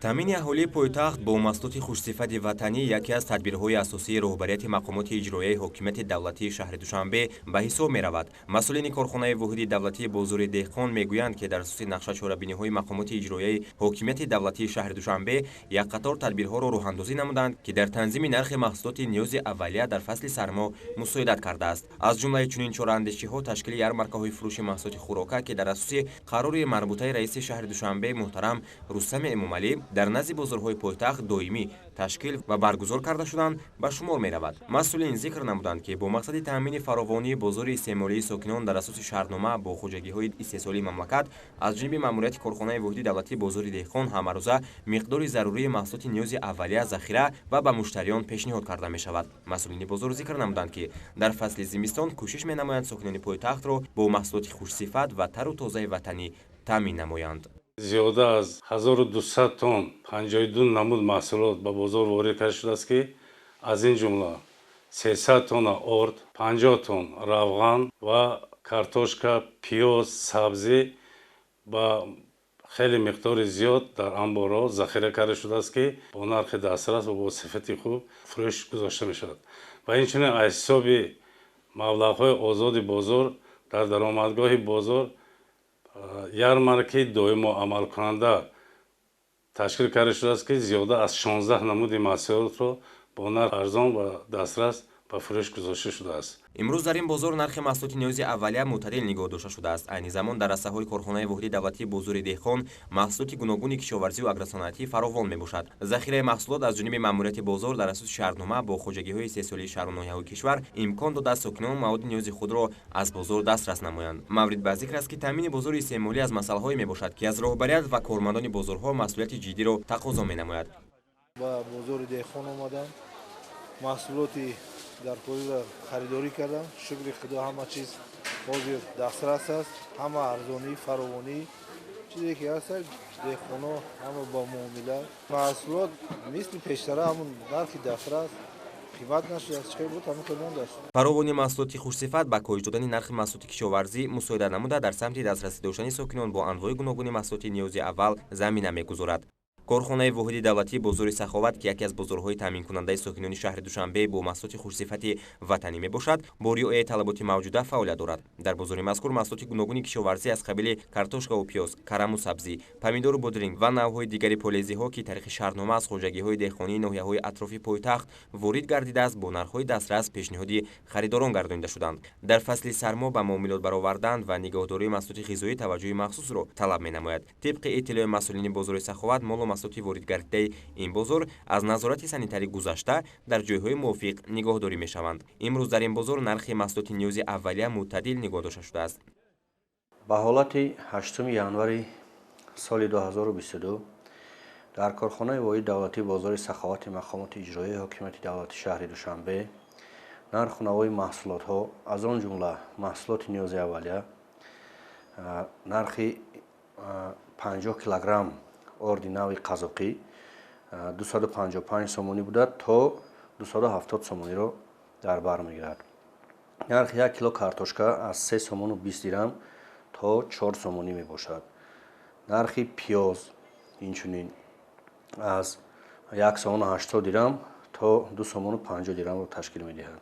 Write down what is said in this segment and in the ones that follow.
Таъмини аҳолии пойтахт бо маҳсулоти хушсифати ватанӣ яке аз тадбирҳои асосии роҳбарияти мақомоти иҷроияи ҳокимияти давлатии шаҳри Душанбе ба ҳисоб меравад. Масъулини корхонаи воҳиди давлатии бозори деҳқон мегӯянд, ки дар асоси нақша чорабиниҳои мақомоти иҷроияи ҳокимияти давлатии шаҳри Душанбе як қатор тадбирҳоро роҳандозӣ намуданд, ки дар танзими нархи маҳсулоти ниёзи аввалия дар фасли сармо мусоидат кардааст. Аз ҷумлаи чунин чораандешиҳо ташкили ярмаркаҳои фурӯши маҳсулоти хӯрока, ки дар асоси қарори марбутаи раиси шаҳри Душанбе муҳтарам Рустами Эмомалӣ дар назди бозорҳои пойтахт доимӣ ташкил ва баргузор карда шуданд, ба шумор меравад. Масъулин зикр намуданд, ки бо мақсади таъмини фаровонии бозори истеъмолии сокинон дар асоси шартнома бо хоҷагиҳои истеҳсолии мамлакат аз ҷониби маъмурияти корхонаи воҳиди давлатии бозори деҳқон ҳамарӯза миқдори зарурии маҳсулоти ниёзи аввалия захира ва ба муштариён пешниҳод карда мешавад. Масъулини бозор зикр намуданд, ки дар фасли зимистон кӯшиш менамоянд сокинони пойтахтро бо маҳсулоти хушсифат ва тару тозаи ватанӣ таъмин намоянд. Зиёда аз 1200 тонн 52 намуд маҳсулот ба бозор ворид карда шудааст, ки аз ин ҷумла 300 тонна орд, 50 тонн равған ва картошка, пиёз, сабзӣ ба хеле миқдори зиёд дар анборҳо захира карда шудааст, ки бо нархи дастрас ва бо сифати хуб фурӯш гузошта мешавад. Ва инчунин аз ҳисоби маблағҳои озоди бозор дар даромадгоҳи бозор ярмаркаи доимо амалкунанда ташкил карда шудааст, ки зиёда аз 16 намуди маҳсулотро бо нарх арзон ва дастрас ба фурӯш гузошта шудааст. Имрӯз дар ин бозор нархи маҳсулоти ниёзи аввалия мӯътадил нигоҳ дошта шудааст. Айни замон дар растаҳои корхонаи воҳиди давлатии бозори деҳқон маҳсулоти гуногуни кишоварзию агросаноатӣ фаровон мебошад. Захираи маҳсулот аз ҷониби маъмурияти бозор дар асоси шартнома бо хоҷагиҳои истеҳсолии шаҳру ноҳияҳои кишвар имкон додааст сокинон маводи ниёзи худро аз бозор дастрас намоянд. Маврид ба зикр аст, ки таъмини бозори истеъмолӣ аз масъалаҳое мебошад, ки аз роҳбарият ва кормандони бозорҳо масъулияти ҷиддиро тақозо менамояд. Ба бозори деҳқон омадам, маҳсулоти даркориро харидорӣ кардам. Шукри Худо, ҳама чиз ҳозир дастрас аст, ҳама арзонӣ, фаровонӣ, чизе ки ҳаст, деҳқоно ҳама бо муомила. Маҳсулот мисли пештара ҳамун нархи дастрас, қимат нашудааст, чӣ буд, ҳамин хел мондааст. Фаровонии маҳсулоти хушсифат ба коҳиш додани нархи маҳсулоти кишоварзӣ мусоидат намуда, дар самти дастрасӣ доштани сокинон бо анвои гуногуни маҳсулоти ниёзи аввал замина мегузорад. Корхонаи воҳиди давлатии бозори Саховат, ки яке аз бозорҳои таъминкунандаи сокинони шаҳри Душанбе бо маҳсулоти хушсифати ватанӣ мебошад, бо риояи талаботи мавҷуда фаъолият дорад. Дар бозори мазкур маҳсулоти гуногуни кишоварзӣ аз қабили картошкаву пиёз, караму сабзӣ, помидору бодринг ва навъҳои дигари полезиҳо, ки тариқи шартнома аз хоҷагиҳои деҳқонии ноҳияҳои атрофи пойтахт ворид гардидааст, бо нархҳои дастрас пешниҳоди харидорон гардонида шуданд. Дар фасли сармо ба муомилот баровардан ва нигоҳдории маҳсулоти ғизоӣ таваҷҷӯҳи махсусро талаб менамояд. Тибқи иттилои масъулини бозори Саховат, молу маҳсулоти воридгардидаи ин бозор аз назорати санитарӣ гузашта, дар ҷойҳои мувофиқ нигоҳдорӣ мешаванд. Имрӯз дар ин бозор нархи маҳсулоти ниёзи аввалия мӯътадил нигоҳ дошта шудааст. Ба ҳолати 8 январи соли 2022 дар корхонаи воҳиди давлатии бозори Саховати мақомоти иҷроияи ҳокимияти давлати шаҳри Душанбе нарху навои маҳсулотҳо, аз он ҷумла маҳсулоти ниёзи аввалия, нархи 50 килограмм орди нави қазоқӣ 255 сомонӣ буда, то 270 сомониро дар бар мегирад. Нархи 1 кило картошка аз 3 сомону 20 дирам то 4 сомонӣ мебошад. Нархи пиёз инчунин аз 1 сомону 80 дирам то 2 сомону 50 дирамро ташкил медиҳад.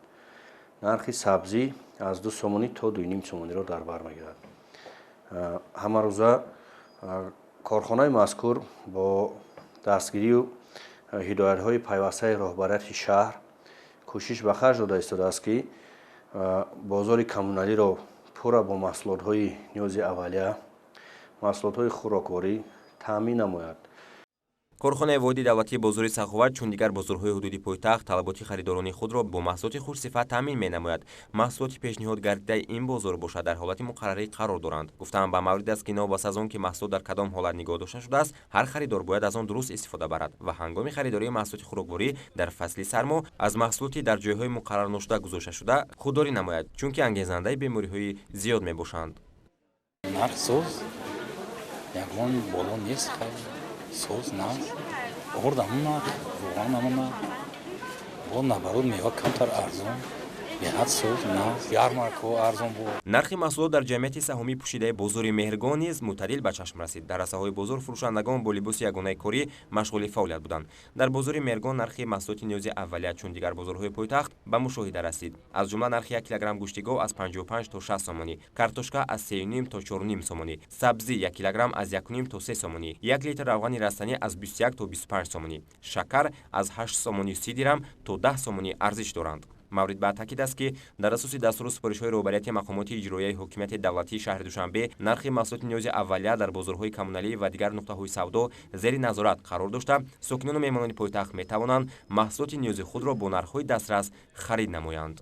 Нархи сабзӣ аз 2 сомонӣ то 2,5 сомониро дар бар мегирад. Ҳамарӯза корхонаи мазкур бо дастгирию ҳидоятҳои пайвастаи роҳбарияти шаҳр кӯшиш ба харҷ дода истодааст, ки бозори коммуналиро пурра бо маҳсулотҳои ниёзи аввалия, маҳсулотҳои хӯрокворӣ таъмин намояд. Корхонаи воҳиди давлатии бозори Саховат, чун дигар бозорҳои ҳудуди пойтахт, талаботи харидорони худро бо маҳсулоти хушсифат таъмин менамояд. Маҳсулоти пешниҳод гардидаи ин бозор бошад, дар ҳолати муқаррарӣ қарор доранд. Гуфтаам ба маврид аст, ки новобаста аз он ки маҳсулот дар кадом ҳолат нигоҳ дошта шудааст, ҳар харидор бояд аз он дуруст истифода барад ва ҳангоми харидории маҳсулоти хӯрокворӣ дар фасли сармо аз маҳсулоти дар ҷойҳои муқаррарношуда гузошта худдорӣ намояд, чунки ангезандаи бемориҳои зиёд мебошанд. Нарх соз, ягон боло нест, соз, нағз. Орд ҳамон нарх, равған ҳамон нарх, бо наоборот мева камтар арзон. Беҳад соз, нағз, ярмарко арзон буд. Нархи маҳсулот дар ҷамъияти саҳомии пӯшидаи бозори Меҳргон низ мӯътадил ба чашм расид. Дар расаҳои бозор фурӯшандагон бо либоси ягонаи корӣ машғули фаъолият буданд. Дар бозори Меҳргон нархи маҳсулоти ниёзи аввалия, чун дигар бозорҳои пойтахт, ба мушоҳида расид. Аз ҷумла нархи 1 килограмм гӯшти гов аз 55 то 60 сомонӣ, картошка аз 3,5 то 4,5 сомонӣ, сабзӣ 1 килограмм аз 1,5 то 3 сомонӣ, 1 литр равғани растанӣ аз 21 то 25 сомонӣ, шакар аз 8 сомонӣ 30 дирам то 10 сомонӣ арзиш доранд. Маврид ба таъкид аст, ки дар асоси дастуру супоришҳои роҳбарияти мақомоти иҷроияи ҳокимияти давлатии шаҳри Душанбе нархи маҳсулоти ниёзи аввалия дар бозорҳои коммуналӣ ва дигар нуқтаҳои савдо зери назорат қарор дошта, сокинону меҳмонони пойтахт метавонанд маҳсулоти ниёзи худро бо нархҳои дастрас харид намоянд.